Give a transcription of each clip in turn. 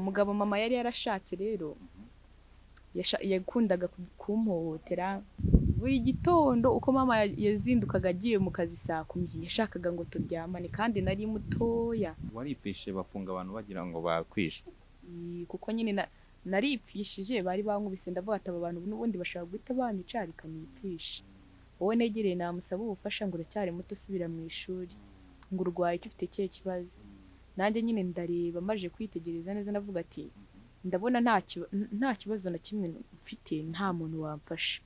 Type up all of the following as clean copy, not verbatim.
Umugabo mama yari yarashatse rero yakundaga kumpohotera buri gitondo. Uko mama yazindukaga agiye mu kazi saa 10, yashakaga ngo turyamane kandi nari mutoya. Waripfishe, bafunga abantu bagira ngo bakwishe? Kuko nyine naripfishije, bari bankubise, ndavuga ati aba bantu n'ubundi bashobora guhita banyica, reka nipfishe. Wowe negereye namusaba ubufasha ngo uracyari muto, usubira mu ishuri, ngo urwaye icyo, ufite ikihe kibazo? Nanjye nyine ndareba, maze kwitegereza neza ndavuga ati ndabona nta kibazo na kimwe mfite, nta muntu wamfasha.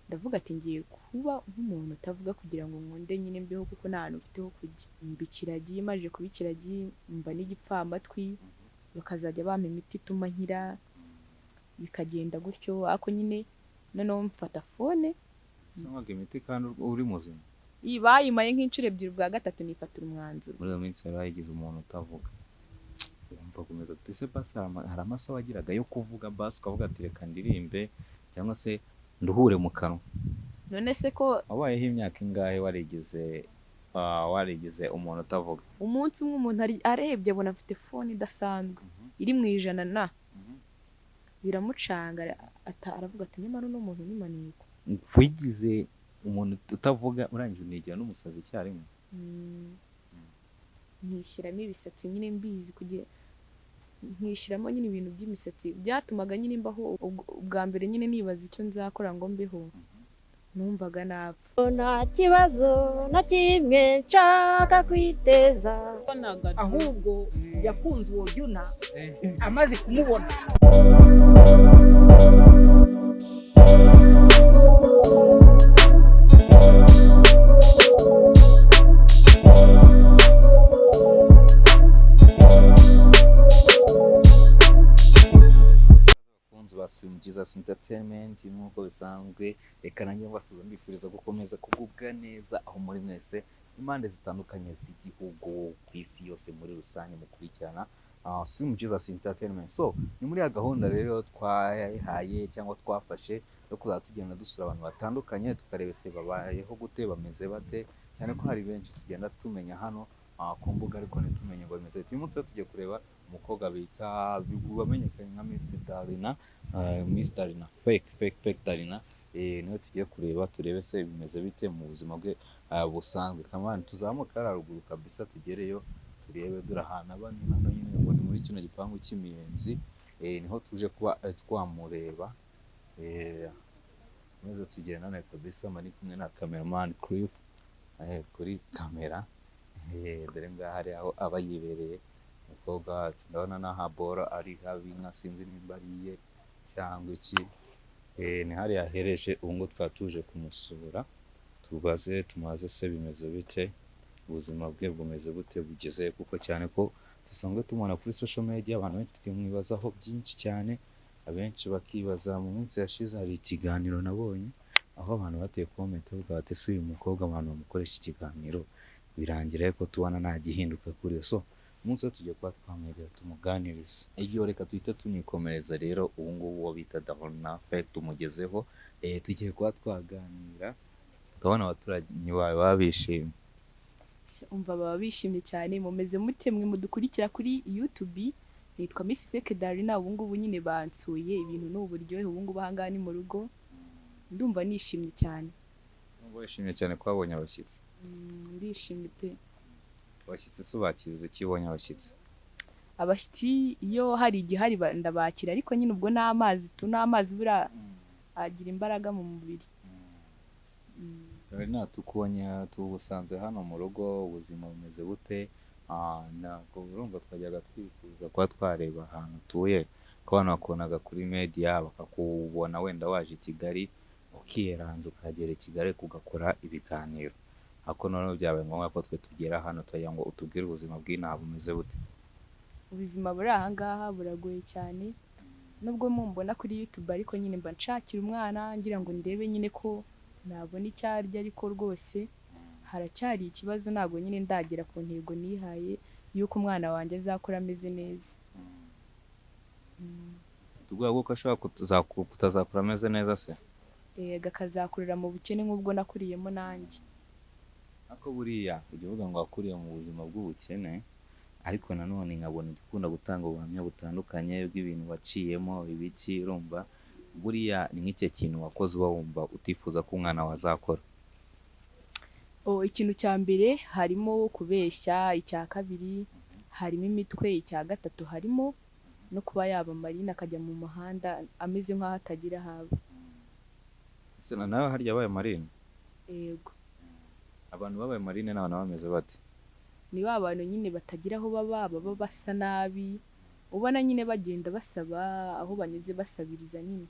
Ndavuga ati ngiye kuba nk'umuntu utavuga kugira ngo nkunde nyine mbeho, kuko nta hantu mfite ho kujya. Mba ikiragi, maze kuba ikiragi mba n'igipfamatwi, bakazajya bampa imiti ituma nkira, bikagenda gutyo. Ariko nyine noneho mfata phone. Unywaga imiti kandi uri muzima? Iyi bayimaye nk'inshuro ebyiri, ubwa gatatu nifatira umwanzuro. Muri iyo minsi yari wayigize umuntu utavuga, wumva komeza ati ese basi hari amasaha wagiraga yo kuvuga, basi ukavuga ati reka ndirimbe cyangwa se nduhure mu kanwa? None se ko Wabayeho imyaka ingahe warigize umuntu utavuga? Umunsi umwe umuntu arebye abona mfite phone idasanzwe iri mu 100 na biramucanga, aravuga ati nyamara uno muntu ni maneko. Wigize umuntu utavuga urangije unigira n'umusazi icyarimwe? Nkishyiramo ibisatsi nyine mbizi, kugira nkishyiramo nyine ibintu by'imisatsi byatumaga nyine mbaho. Ubwa mbere nyine nibaza icyo nzakora ngo mbeho, numvaga napfa. Nta kibazo na kimwe nshaka kwiteza. Ahubwo yakunze uwo Juna amaze kumubona. Abakunzi ba Slim Jesus Entertainment, nk'uko bisanzwe reka nanjye mbasubiza mbifuriza gukomeza kugubwa neza aho muri mwese, impande zitandukanye z'igihugu, ku isi yose muri rusange mukurikirana Slim Jesus Entertainment. So ni muri ya gahunda rero twayihaye cyangwa twafashe yo kuzajya tugenda dusura abantu batandukanye, tukareba ese babayeho gute, bameze bate, cyane ko hari benshi tugenda tumenya hano ku mbuga ariko ntitumenye ngo bimeze bite. Uyu munsi rero tugiye kureba umukobwa bita wamenyekanye nka Miss Darina, Miss Darina fake fake fake Darina, niwe tugiye kureba, turebe se bimeze bite mu buzima bwe busanzwe. Kamani tuzamuke hariya ruguru kabisa tugereyo turebe, dore ahantu aba ni hano nyine, ngo ni muri kino gipangu cy'Imiyenzi, niho tuje kuba twamureba. Maze tugendane kabisa, mba ndi kumwe na cameraman Cliff kuri kamera. Dore ngaha hari aho aba yibereye umukobwa wacu, ndabona n'aha bora ari habi nka sinzi nimba ariye cyangwa iki. Ni hariya ahereje. Ubu ngubu twaba tuje kumusura, tubaze tumubaze se bimeze bite, ubuzima bwe bumeze bute, bugeze, kuko cyane ko dusanzwe tumubona kuri social media, abantu benshi twimwibazaho byinshi cyane. Abenshi bakibaza, mu minsi yashize hari ikiganiro nabonye aho abantu bateye comment bavuga bati ese uyu mukobwa abantu bamukoresha ikiganiro birangira ariko tubona nta gihinduka kuri we. So umunsi wo tugiye kuba twamwegera tumuganiriza iyo, reka tuhite tunikomereza rero. Ubu ngubu uwo bita Darina Fake tumugezeho, tugiye kuba twaganira. Ndabona abaturanyi bawe baba bishimye. Umva, baba bishimye cyane. Mumeze mute mwe mudukurikira kuri YouTube? Nitwa Miss Fake Darina. Ubu ngubu nyine bansuye, ibintu ni uburyohe. Ubu ngubu aha ngaha ni mu rugo, ndumva nishimye cyane. Ndumva wishimye cyane ko wabonye abashyitsi. Ndishimye pe. Abashyitsi se ubakiriza iki ubonye abashyitsi? Abashyitsi iyo hari igihari ndabakira, ariko nyine ubwo n'amazi tu, n'amazi buriya agira imbaraga mu mubiri. Darina, tukubonye tugusanze hano mu rugo, ubuzima bumeze bute? Ntabwo urumva twajyaga twifuza kuba twareba ahantu utuye, ko abantu bakubonaga kuri media bakakubona wenda waje i Kigali ukiyeranja ukagera i Kigali ugakora ibiganiro, ariko noneho byabaye ngombwa ko twe tugera hano tugira ngo utubwire ubuzima bw'inaha bumeze bute. Ubuzima buri aha ngaha buragoye cyane, nubwo mumbona kuri YouTube, ariko nyine mba nshakira umwana ngira ngo ndebe nyine ko nabona icyo arya, ariko rwose haracyari ikibazo, ntabwo nyine ndagera ku ntego nihaye y'uko umwana wanjye azakura ameze neza. Ubwoba bw'uko ashobora kutazakura ameze neza se? Yego, akazakurira mu bukene nk'ubwo nakuriyemo nanjye. Ariko buriya ujya uvuga ngo wakuriye mu buzima bw'ubukene, Ariko nanone nkabona ukunda gutanga ubuhamya butandukanye bw'ibintu waciyemo ibiki, urumva buriya ni nk'icyo kintu wakoze uba wumva utifuza ko umwana wazakora. Oh, ikintu cya mbere harimo kubeshya, icya kabiri harimo imitwe, icya gatatu harimo no kuba yaba marine akajya mu muhanda ameze nk'aho atagira aho aba. Ese nawe harya wabaye marine? Yego. Abantu babaye marine ni abantu bameze bate? Ni ba bantu nyine batagira aho baba, baba basa nabi, ubona nyine bagenda basaba aho banyuze basabiriza nyine.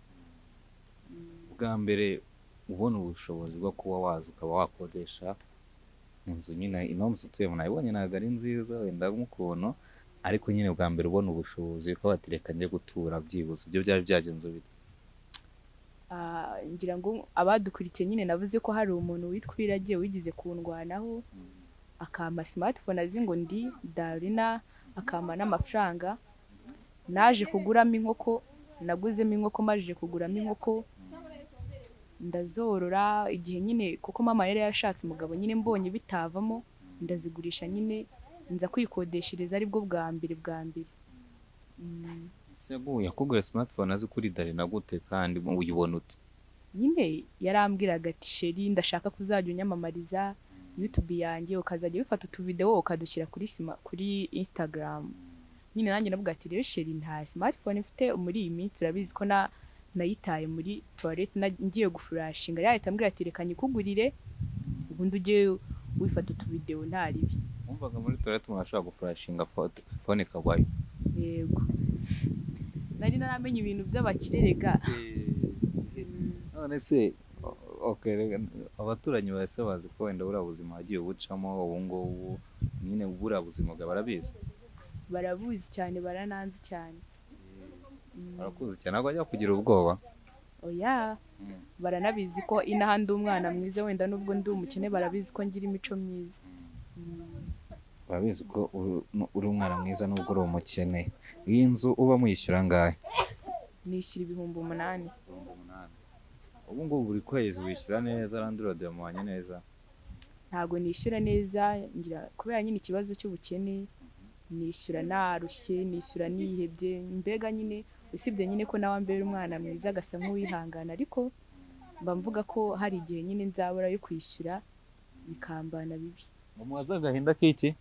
Bwa mbere ubona ubushobozi bwo kuba waza ukaba wakodesha inzu nyine, ino nzu utuyemo nayibonye ntabwo ari nziza wenda nk'ukuntu, ariko nyine bwa mbere ubona ubushobozi ko bati reka njye gutura byibuze, ibyo byari byagenze bite? Ngira ngo abadukurikiye nyine navuze ko hari umuntu witwa Iragiye wigize kundwanaho, akampa smartphone azi ngo ndi Darina, akampa n'amafaranga. Naje kuguramo inkoko, naguzemo inkoko, majije kuguramo inkoko ndazorora igihe nyine, kuko mama yari yarashatse umugabo nyine, mbonye bitavamo ndazigurisha nyine, nza kwikodeshereza aribwo bwa mbere bwa mbere. Yakuguriye smartphone azi kuri Darina gute kandi uyibona ute? Nyine yarambwiraga ati sheri ndashaka kuzajya unyamamariza YouTube yanjye, ukazajya wifata utuvideo ukadushyira kuri Instagram. Nyine nanjye navuga ati rero sheri nta smartphone mfite muri iyi minsi, urabizi ko nayitaye muri toilette ngiye gufurashinga. Rero ahita ambwira ati reka nyikugurire ubundi ujye wifata utuvideo nta ribi. Wumvaga muri toilette umuntu ashobora gufurashinga phone ikagwayo? Yego, nari naramenye ibintu by'abakire rega. None se okay, abaturanyi bahise bazi ko wenda buriya buzima wagiye ubucamo ubu ngubu nyine, buriya buzima bwawe barabizi? Barabuzi cyane, barananzi cyane. Barakuzi cyane, ntabwo bajya kugira ubwoba? Oya, baranabizi ko inaha ndi umwana mwiza, wenda nubwo ndi umukene barabizi ko ngira imico myiza. Barabizi ko uri umwana mwiza nubwo uri umukene. Iyi nzu uba muyishyura angahe? Nishyura 8000. Ubu ngubu buri kwezi wishyura neza, landlord yamuhanye neza? Ntabwo nishyura neza, ngira kubera nyine ikibazo cy'ubukene, nishyura narushye, nishyura nihebye, mbega nyine usibye nyine ko nawe ambera umwana mwiza agasa nk'uwihangana, ariko mba mvuga ko hari igihe nyine nzabura yo kwishyura bikambana bibi. Umubaza agahinda k'iki?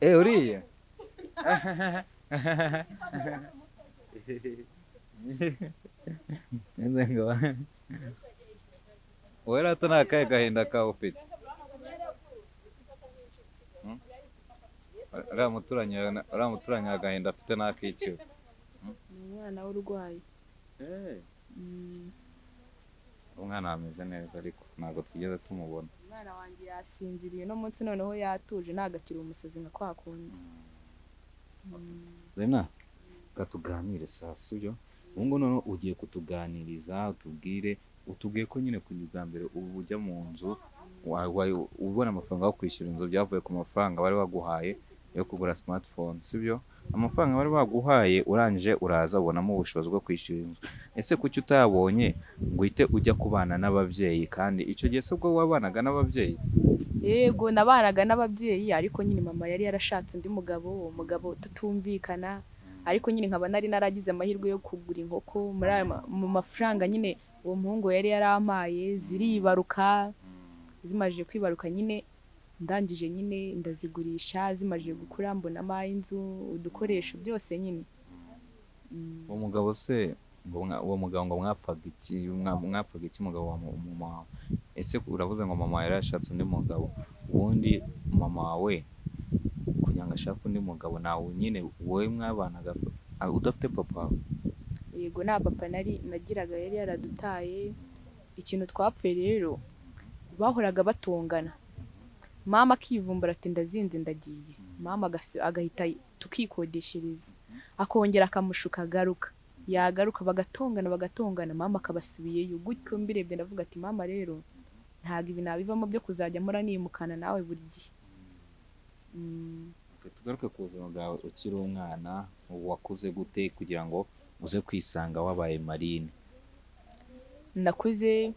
Uriye? Wowe rata nta kahe gahinda kawe ufite? Uriya muturanyi agahinda afite n'ak'ikiwe. Ni umwana w'urwaye. Umwana ameze neza ariko ntabwo twigeze tumubona. Umwana wanjye yasinziriye uno munsi, noneho yatuje ntagakira umusazi nka kwa kundi. Rena, katuganire saa sibyo? Ubu ngubu noneho ugiye kutuganiriza, utubwire, utubwiye ko nyine kujya ubwa mbere ubu ujya mu nzu ubona amafaranga yo kwishyura inzu byavuye ku mafaranga bari baguhaye yo kugura smartphone, sibyo? Amafaranga bari baguhaye urangije uraza ubonamo ubushobozi bwo kwishyura inzu. Ese kuki utayabonye ngo uhite ujya kubana n'ababyeyi? Kandi icyo gihe se ubwo wabanaga n'ababyeyi? Yego, nabanaga n'ababyeyi, ariko nyine mama yari yarashatse undi mugabo, uwo mugabo tutumvikana, ariko nyine nkaba nari naragize amahirwe yo kugura inkoko muri ayo mu mafaranga nyine uwo muhungu yari yarampaye, ziribaruka. Zimajije kwibaruka nyine ndangije nyine ndazigurisha, zimajije gukura mbonamo ay'inzu, udukoresho byose nyine. Uwo mugabo se uwo mugabo ngo mwapfaga iki? Mwapfaga iki mugabo wa mama wawe? Ese uravuze ngo mama yari yashatse undi mugabo, ubundi mama wawe kugira ngo ashake undi mugabo nawe nyine wowe mwabanaga udafite papa wawe? Yego, nta papa nari nagiraga, yari yaradutaye. Ikintu twapfuye rero bahoraga batongana, mama akivumbura ati ndazinze ndagiye, mama agahita tukikodeshereza, akongera akamushuka agaruka, yagaruka bagatongana bagatongana, mama akabasubiyeyo gutyo. Mbirebye ndavuga ati mama rero ntabwo ibi nabivamo byo kuzajya mpora nimukana nawe buri gihe. Tugaruke ku buzima bwawe ukiri umwana, wakuze gute kugira ngo uze kwisanga wabaye marine? Nakuze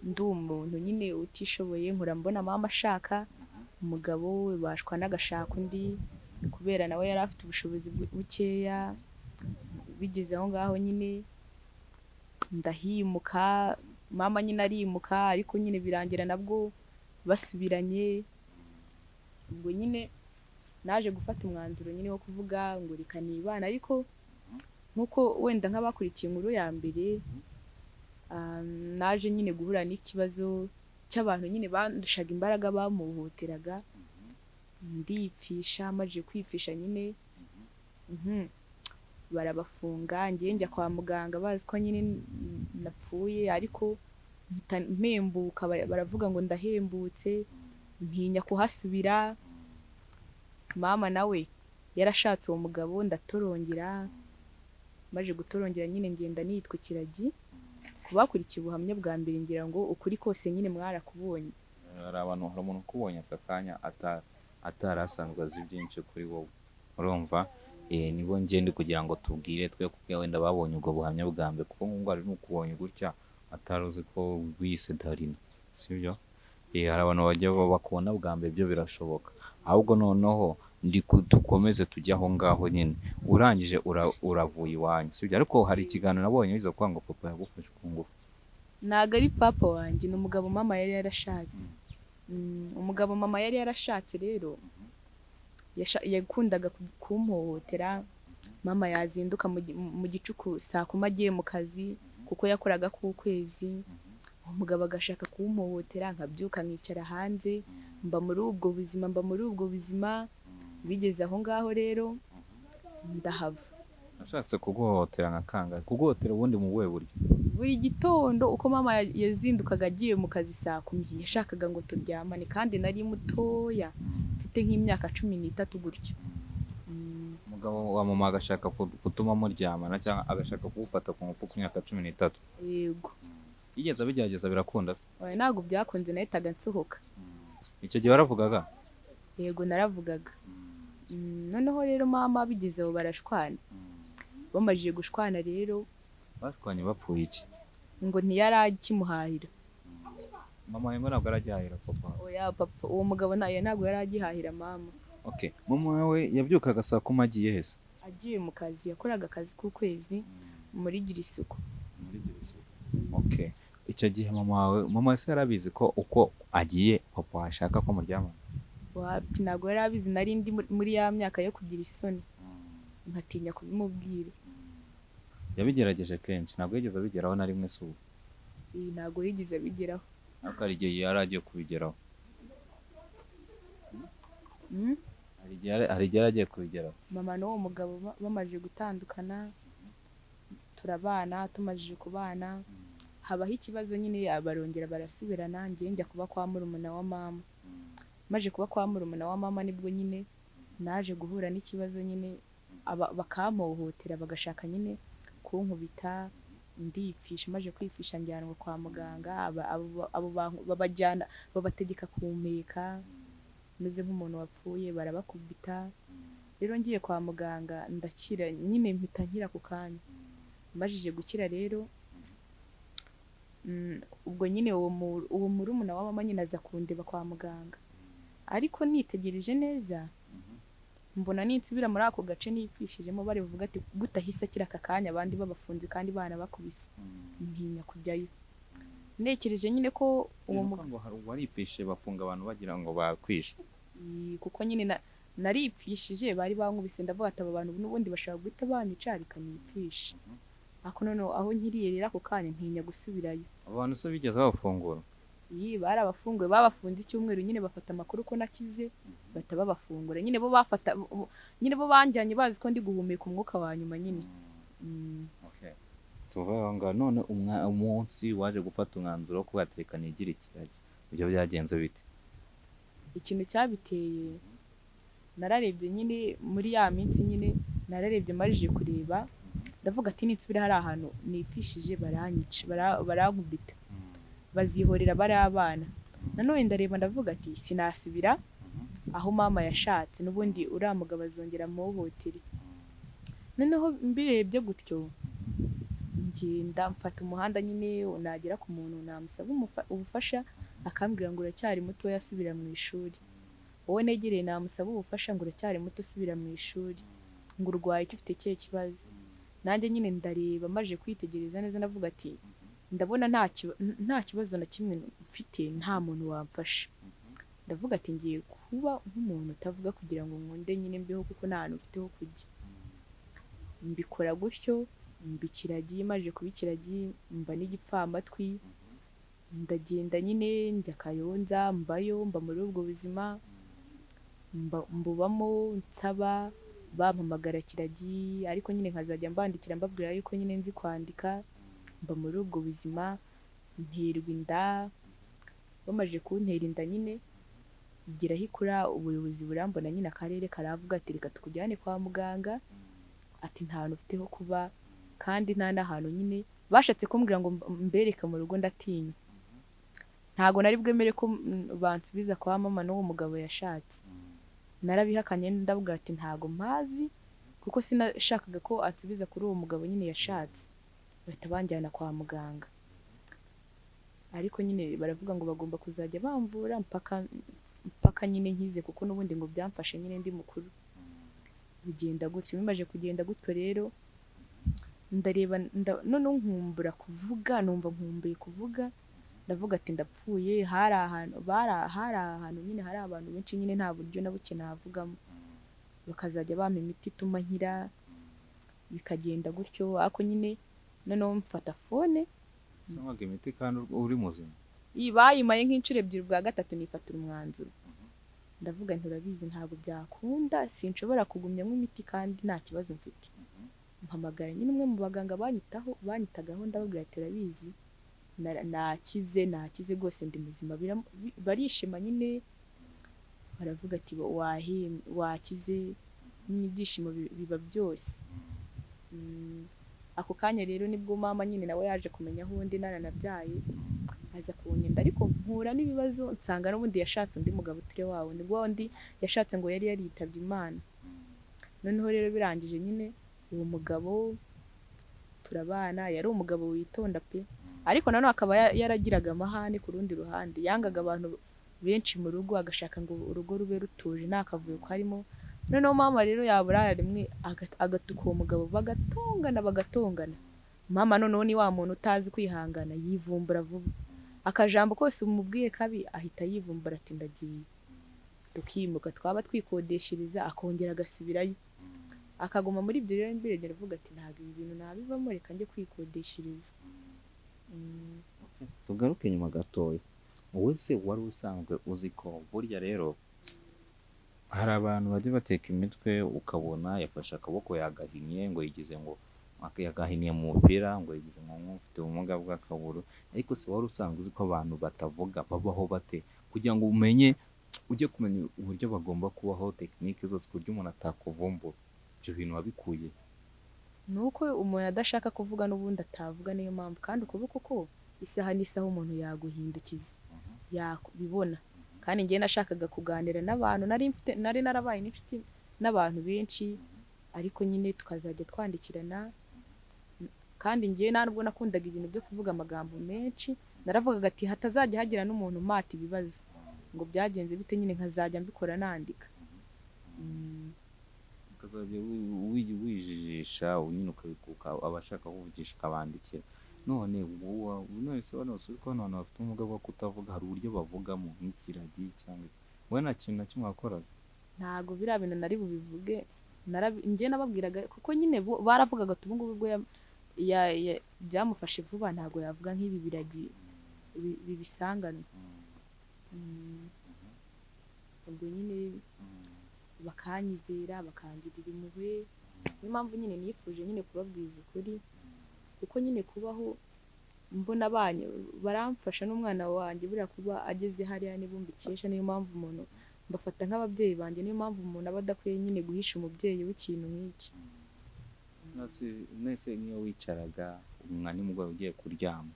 ndi umuntu nyine utishoboye, nkura mbona mama ashaka, Umugabo bashwana agashaka undi, kubera nawe yari afite ubushobozi bukeya. Bigeze aho ngaho nyine ndahimuka, mama nyine arimuka, ariko nyine birangira nabwo basubiranye. Ubwo nyine naje gufata umwanzuro nyine wo kuvuga ngo reka nibana, ariko nkuko wenda nk'abakurikiye inkuru ya mbere, naje nyine guhura n'ikibazo cy'abantu nyine bandushaga imbaraga, bamuhoteraga, ndipfisha. Maze kwipfisha nyine, barabafunga, ngiye njya kwa muganga bazi ko nyine napfuye, ariko mpita mpembuka, baravuga ngo ndahembutse, ntinya kuhasubira. Mama nawe yarashatse uwo mugabo, ndatorongera. Maze gutorongera nyine ngenda nitwa ikiragi. Ku bakurikiye ubuhamya bwa mbere, ngira ngo ukuri kose nyine mwarakubonye. Hari abantu, hari umuntu ukubonye aka kanya atari asanzwe azi byinshi kuri wowe, urumva? Nibo ngende kugira ngo tubwire twe, kuko wenda babonye ubwo buhamya bwa mbere, kuko ngo hari n'ukubonye gutya atari uzi ko wise Darina, sibyo? Hari abantu bajya bakubona bwa mbere, ibyo birashoboka. Ahubwo noneho ndi dukomeze tujye aho ngaho nyine. Urangije uravuye iwanyu, sibyo? Ariko hari ikiganiro nabonye wize kuvuga ngo papa yagufashe ku ngufu. Ntabwo ari papa wanjye, ni umugabo mama yari yarashatse. Umugabo mama yari yarashatse rero yakundaga kumpohotera. Mama yazinduka mu gicuku saa 10 agiye mu kazi, kuko yakoraga ku kwezi, umugabo agashaka kumpohotera, nkabyuka nkicara hanze. Mba muri ubwo buzima, mba muri ubwo buzima. Bigeze aho ngaho rero ndahava. Ashatse kuguhohotera nka kangahe? Kuguhohotera ubundi mu buhe buryo? Buri gitondo uko mama yazindukaga agiye mu kazi saa 10, yashakaga ngo turyamane, kandi nari mutoya, mfite nk'imyaka 13 gutyo. Umugabo wa mama agashaka gutuma muryamana, cyangwa agashaka kugufata ku ngufu ku myaka 13? Yego. Yigeze abigerageza birakunda se? Oya, ntabwo byakunze, nahitaga nsohoka. Icyo gihe waravugaga? Yego, naravugaga. Noneho rero mama bigeze aho barashwana. Bamajije gushwana rero, Bashwanye bapfuye iki? Ngo ntiyari akimuhahira. Mama wawe ngo ntabwo aragihahira papa? Oya, papa uwo mugabo nayo ntabwo yari agihahira mama. Okay, mama wawe yabyukaga saa 10 agiye heza? Agiye mu kazi, yakoraga akazi k'ukwezi muri gira isuku. Muri gira isuku. Okay, icyo gihe mama wawe, mama se yarabizi ko uko agiye papa ashaka ko muryamana? Wapi, ntabwo yari abizi, nari ndi muri ya myaka yo kugira isoni, nkatinya kubimubwira. Yabigerageje kenshi, ntabwo yigeze abigeraho na rimwe se ubu? Iyi ntabwo yigeze abigeraho. Ariko hari igihe yari agiye kubigeraho. Hari igihe yari agiye kubigeraho. Mama n'uwo mugabo bamaze gutandukana, turabana, tumajije kubana, habaho ikibazo nyine, barongera barasubirana, ngiye njya kuba kwa murumuna wa mama. Maje kuba kwa murumuna wa mama nibwo nyine naje guhura n'ikibazo nyine, bakampohotera, bagashaka nyine kunkubita, ndipfisha. Maje kwipfisha njyanwa kwa muganga, abo babajyana babategeka kumpeka meze nk'umuntu wapfuye, barabakubita. Rero ngiye kwa muganga ndakira nyine, mpita nkira ku kanya. Majije gukira rero, ubwo nyine uwo murumuna wa mama nyine aza kundeba kwa muganga, ariko nitegereje neza mbona ninsubira muri ako gace nipfishijemo bari buvuga ati gutahise akira aka kanya, abandi babafunze kandi banabakubise, ntinya kujyayo. Ntekereje nyine ko uwo ngo hari uwaripfishije bafunga abantu bagira ngo bakwishe. Kuko nyine naripfishije, bari bankubise, ndavuga ati aba bantu n'ubundi bashaka guhita banyica, reka nipfishe. Ariko noneho aho nkiriye rero ako kanya ntinya gusubirayo. Abantu se bigeze babafungura? Iyi barabafunguye, babafunze icyumweru nyine, bafata amakuru ko nakize, bahita babafungura nyine. Bo bafata nyine, bo banjyanye bazi ko ndi guhumeka umwuka wa nyuma nyine. Okay. Tuve aho ngaho none umunsi waje gufata umwanzuro wo kubatereka nigira ikiragi, ibyo byagenze bite? Ikintu cyabiteye, nararebye nyine muri ya minsi nyine, nararebye marije kureba, ndavuga ati ninsubira hari ahantu nipfishije baranyica, barankubita, bazihorera bari abana. Nanone ndareba ndavuga ati sinasubira aho mama yashatse, n'ubundi uriya mugabo azongera amuhohotere. Noneho mbirebye gutyo ngenda mfata umuhanda nyine, nagera ku muntu namusaba ubufasha akambwira ngo uracyari mutoya asubira mu ishuri. Wowe negereye namusaba ubufasha ngo uracyari muto usubira mu ishuri, ngo urwaye icyo ufite ikihe kibazo. Nanjye nyine ndareba, maje kwitegereza neza ndavuga ati ndabona nta kibazo na kimwe mfite, nta muntu wamfasha. Ndavuga ati ngiye kuba nk'umuntu utavuga kugira ngo nkunde nyine mbeho, kuko nta hantu mfite ho kujya. Mbikora gutyo, mba ikiragi, maje kuba ikiragi mba n'igipfamatwi, ndagenda nyine njya Kayonza, mbayo, mba muri ubwo buzima, mbubamo nsaba, bampamagara kiragi, ariko nyine nkazajya mbandikira mbabwira yuko nyine nzi kwandika. Mba muri ubwo buzima, nterwa inda, bamaze kuntera inda nyine igera aho ikura, ubuyobozi burambona nyine, akarere karavuga ati reka tukujyane kwa muganga, ati nta hantu ufite ho kuba kandi nta n'ahantu nyine. Bashatse kumbwira ngo mbereke mu rugo, ndatinya, ntago nari bwemere ko bansubiza kwa mama n'uwo mugabo yashatse. Narabihakanye ndavuga ati ntago mpazi, kuko sinashakaga ko ansubiza kuri uwo mugabo nyine yashatse. Bahita banjyana kwa muganga, ariko nyine baravuga ngo bagomba kuzajya bamvura mpaka mpaka nyine nkize, kuko n'ubundi ngo byamfashe nyine ndi mukuru. Bigenda gutyo, bimaze kugenda gutyo rero ndareba noneho nkumbura kuvuga, numva nkumbuye kuvuga, ndavuga ati ndapfuye. Hari ahantu hari ahantu nyine hari abantu benshi nyine nta buryo na buke navugamo, bakazajya bampa imiti ituma nkira, bikagenda gutyo. Ariko nyine noneho mfata phone. Unywaga imiti kandi uri muzima? Iyi bayimaye nk'inshuro ebyiri, ubwa gatatu nifatira umwanzuro, ndavuga nti urabizi ntabwo byakunda, sinshobora kugumyamo imiti kandi nta kibazo mfite. Mpamagara nyine umwe mu baganga banyitagaho, ndababwira ati urabizi nakize, nakize rwose ndi muzima. Barishima nyine, baravuga ati wakize nyine, ibyishimo biba byose. Ako kanya rero nibwo mama nyine nawe yaje kumenya aho undi naranabyaye, aza kunyenda, ariko mpura n'ibibazo, nsanga n'ubundi yashatse undi mugabo utari wa wundi, wa wundi yashatse ngo yari yaritabye Imana. Noneho rero birangije nyine uwo mugabo turabana, yari umugabo witonda pe, ariko nanone akaba yaragiraga amahane ku rundi ruhande, yangaga abantu benshi mu rugo, agashaka ngo urugo rube rutuje nta kavuyo karimo. Noneho mama rero yabura rimwe agatuka uwo mugabo, bagatongana bagatongana. Mama noneho ni wa muntu utazi kwihangana, yivumbura vuba, akajambo kose umubwiye kabi ahita yivumbura ati ndagiye. Tukimuka, twaba twikodeshereza, akongera agasubirayo, akaguma muri ibyo. Rero mbere ndavuga ati ntabwo ibi bintu nabivamo, reka njye kwikodeshereza. Tugaruke inyuma gatoya, wowe se wari usanzwe uzi ko burya rero hari abantu bajya bateka imitwe, ukabona yafashe akaboko yagahinnye, ngo yigize ngo yagahiniye mu mupira, ngo yigize ngo nk'ufite ubumuga bw'akaguru, ariko se wari usanzwe uzi ko abantu batavuga babaho bate, kugira ngo umenye, ujye kumenya uburyo bagomba kubaho, tekinike zose ku buryo umuntu atakuvumbura? Ibyo bintu wabikuye? Ni uko umuntu adashaka kuvuga n'ubundi atavuga, niyo mpamvu. Kandi ukuboko ko isaha n'isaha umuntu yaguhindukiza yakubibona. Kandi njyewe nashakaga kuganira n'abantu, nari mfite, nari narabaye n'inshuti n'abantu benshi, ariko nyine tukazajya twandikirana. Kandi njyewe nta nubwo nakundaga ibintu byo kuvuga amagambo menshi, naravugaga ati hatazajya hagira n'umuntu umata ibibazo ngo byagenze bite, nyine nkazajya mbikora nandika. Ukazajya wijijisha nyine, ukabikuka abashaka kuvugisha ukabandikira. None wowe, none se bano basore, ko abantu bafite ubumuga bwo kutavuga hari uburyo bavugamo nk'ikiragi, cyangwa wowe nta kintu na kimwe wakoraga? Ntago biriya bintu nari bubivuge, njye nababwiraga kuko nyine baravugaga ati ubu ngubu ubwo byamufashe vuba, ntago yavuga nk'ibi biragi bibisanganwe. Ubwo nyine bakanyizera, bakangirira impuhwe, niyo mpamvu nyine nifuje nyine kubabwiza ukuri, kuko nyine kubaho mbona abanye baramfasha n'umwana wanjye buriya kuba ageze hariya nibo mbikesha, niyo mpamvu umuntu mbafata nk'ababyeyi banjye, niyo mpamvu umuntu aba adakwiye nyine guhisha umubyeyi w'ikintu nk'iki. Nese nk'iyo wicaraga nka nimugoroba ugiye kuryama,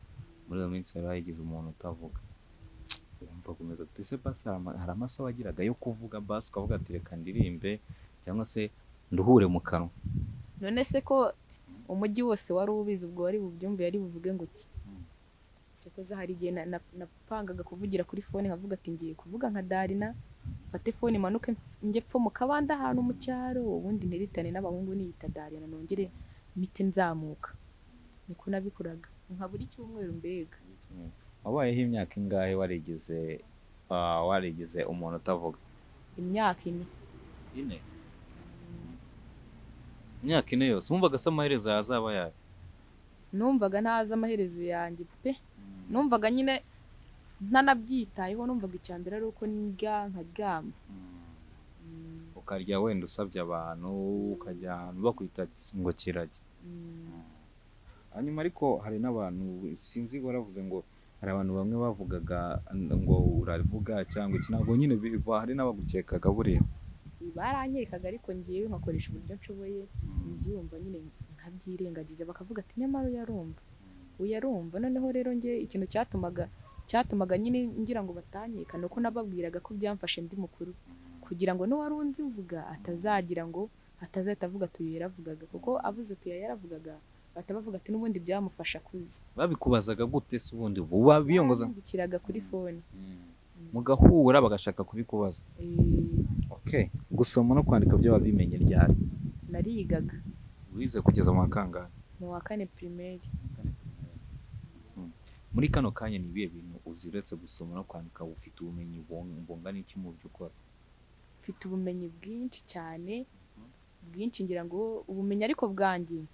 muri iyo minsi wari wayigize umuntu utavuga, wumva gukomeza ute se? Basi hari amasaha wagiraga yo kuvuga, basi ukavuga ati reka ndirimbe cyangwa se nduhure mu kanwa? None se ko umujyi wose wari ubizi, ubwo wari bubyumve yari buvuge ngo ki? Cyakoze hari igihe napangaga kuvugira kuri phone, nkavuga ati ngiye kuvuga nka Darina, Mfate phone manuke njye pfo mu kabande ahantu mu cyaro, ubundi nteretane n'abahungu niyita Darina, nongere mpite nzamuka. Niko nabikoraga nka buri cyumweru mbega. Wabayeho imyaka ingahe warigize umuntu utavuga? Imyaka 4. 4? Imyaka 4 yose wumvaga se amaherezo yazaba yayo? Numvaga ntazi amaherezo yanjye pe. Numvaga nyine ntanabyitayeho, numvaga icya mbere ari uko ndya nkaryama. Ukarya wenda usabye abantu, ukajya ahantu bakwita ngo kirajya. Hanyuma ariko hari n'abantu sinzi waravuze ngo hari abantu bamwe bavugaga ngo uravuga cyangwa iki, ntabwo nyine hari n'abagukekaga buriya. Barankekaga ariko ngiyewe nkakoresha uburyo nshoboye mbyumva nyine nkabyirengagiza, bakavuga ati nyamara uyarumva, uyarumva. Noneho rero nge ikintu cyatumaga nyine ngira ngo batanyeka nuko nababwiraga ko byamfashe ndi mukuru, kugira ngo n'uwari unzi mvuga atazagira ngo atazahita avuga ati uyu yaravugaga, kuko avuze ati uyu yaravugaga bahita bavuga ati n'ubundi byamufasha kuza. Babikubazaga gute se ubundi buba biyongoza? Bambikiraga kuri phone. Mugahura bagashaka kubikubaza. Okay, gusoma no kwandika byo wabimenye ryari? Narigaga. Wize kugeza mu wa kangahe? Mu wa 4 primaire. Muri kano kanya ni ibihe bintu uzi uretse gusoma no kwandika? Ufite ubumenyi bungana iki mu byo ukora? Mfite ubumenyi bwinshi cyane, bwinshi, ngira ngo ubumenyi ariko bwanjye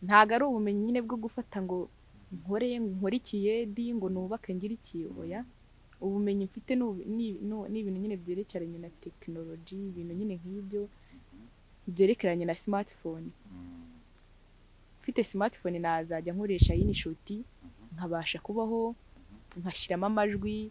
ntago ari ubumenyi nyine bwo gufata ngo nkore ikiyedi ngo nubake ngire iki, oya. Ubumenyi mfite ni ibintu nyine byerekeranye na tekinoloji, ibintu nyine nk'ibyo byerekeranye na smartphone. Mfite smartphone nazajya nkoresha InShot, nkabasha kubaho, nkashyiramo amajwi,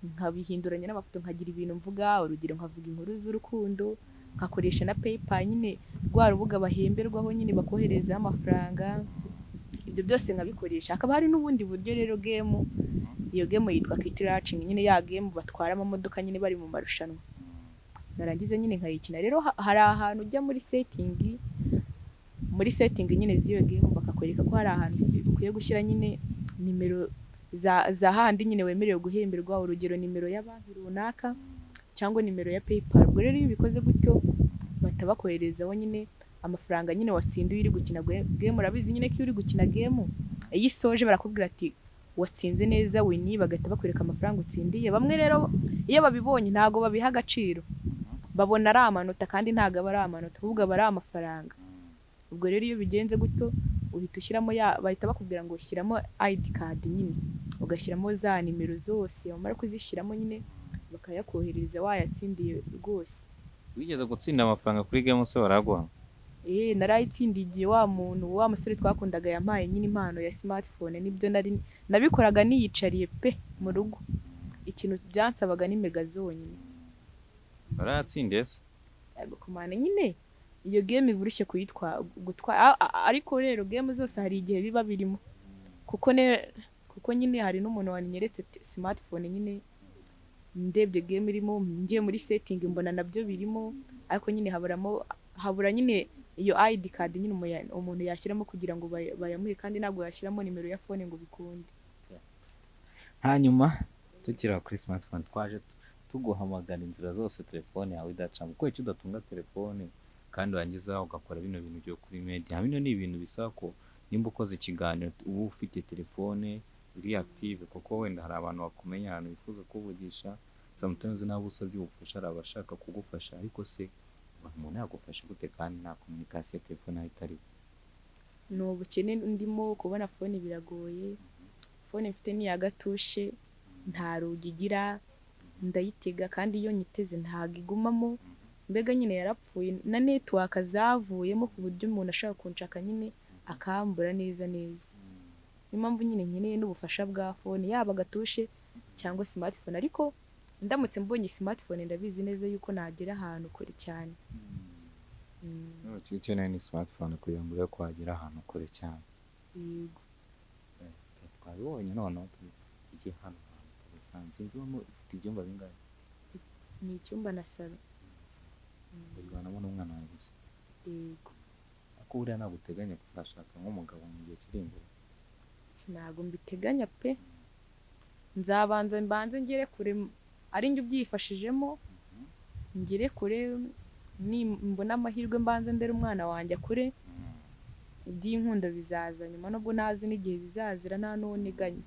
nkabihinduranya n'amafoto, nkagira ibintu mvuga, urugero nkavuga inkuru z'urukundo, nkakoresha na PayPal nyine rwa rubuga bahemberwaho nyine bakoherezaho amafaranga, ibyo byose nkabikoresha. Hakaba hari n'ubundi buryo rero game, iyo game yitwa Kitty Racing nyine, ya game batwara amamodoka nyine bari mu marushanwa, narangiza nyine nkayikina. Rero hari ahantu ujya muri setting, muri setting nyine z'iyo game bakakwereka ko hari ahantu ukwiye gushyira nyine nimero za handi nyine wemerewe guhemberwa, urugero nimero ya banki runaka cyangwa nimero ya PayPal. Ubwo rero iyo ubikoze gutyo bahita bakoherezaho nyine amafaranga nyine watsindiye uri gukina game. Urabizi nyine ko iyo uri gukina game iyo isoje barakubwira ati watsinze neza win, bagahita bakwereka amafaranga utsindiye. Bamwe rero iyo babibonye ntago babiha agaciro, babona ari amanota kandi ntago aba ari amanota, ahubwo aba ari amafaranga. Ubwo rero iyo bigenze gutyo uhita ushyiramo ya, bahita bakubwira ngo shyiramo ID card nyine, ugashyiramo za nimero zose, wamara kuzishyiramo nyine bakayakohereza wayatsindiye rwose. Wigeze gutsinda amafaranga kuri game se baraguha? Narayitsindiye igihe wa muntu wa musore twakundaga yampaye nyine impano ya smartphone, nibyo nari nabikoraga niyicariye pe mu rugo. Ikintu byansabaga ni mega zonyine. Warayatsindiye se? Kumana nyine iyo game iburushye kuyitwa gutwa, ariko rero game zose hari igihe biba birimo, kuko nyine hari n'umuntu wanyeretse smartphone nyine, ndebye game irimo, ngiye muri setting mbona nabyo birimo, ariko nyine habura nyine iyo ID card nyine umuntu yashyiramo kugira ngo bayamuhe, kandi ntabwo yashyiramo nimero ya phone ngo bikunde. Hanyuma tukiri kuri smartphone twaje tuguhamagara inzira zose telefone yawe idacamo. Kuko icyo udatunga telefone kandi warangiza ugakora bino bintu byo kuri media, bino ni ibintu bisaba ko nimba ukoze ikiganiro uba ufite telefone iri active, kuko wenda hari abantu bakumenya, ahantu bifuza kuvugisha, sometimes nabo usabye ubufasha hari abashaka kugufasha, ariko se umuntu yagufasha gute kandi nta communication ya telefone yawe itariho? Ni ubukene ndimo, kubona phone biragoye. Phone mfite ni iya gatushe, nta rugi igira, ndayitega kandi iyo nyiteze ntago igumamo, mbega nyine yarapfuye na network zavuyemo ku buryo umuntu ashobora kunshaka nyine akambura neza neza. Niyo mpamvu nyine nkeneye n'ubufasha bwa phone, yaba gatushe cyangwa smartphone, ariko ndamutse mbonye smartphone ndabizi neza yuko nagera ahantu kure cyane. Icyo ukeneye ni smartphone kugira ngo ube wagera ahantu kure cyane. Yego. Twabibonye noneho tugiye hano hantu sinzi ubamo, ufite ibyumba bingahe? Ni icyumba na salo. Ubibanamo n'umwana wawe gusa? Yego. Ariko buriya ntabwo uteganya kuzashaka nk'umugabo mu gihe kiri imbere? Ntabwo mbiteganya pe, nzabanza mbanze ngere kure ari njye ubyifashijemo. Ngere kure, nimbona amahirwe mbanze ndere umwana wanjye akure, iby'inkundo bizaza nyuma, nubwo ntazi n'igihe bizazira, nta n'uwo nteganya.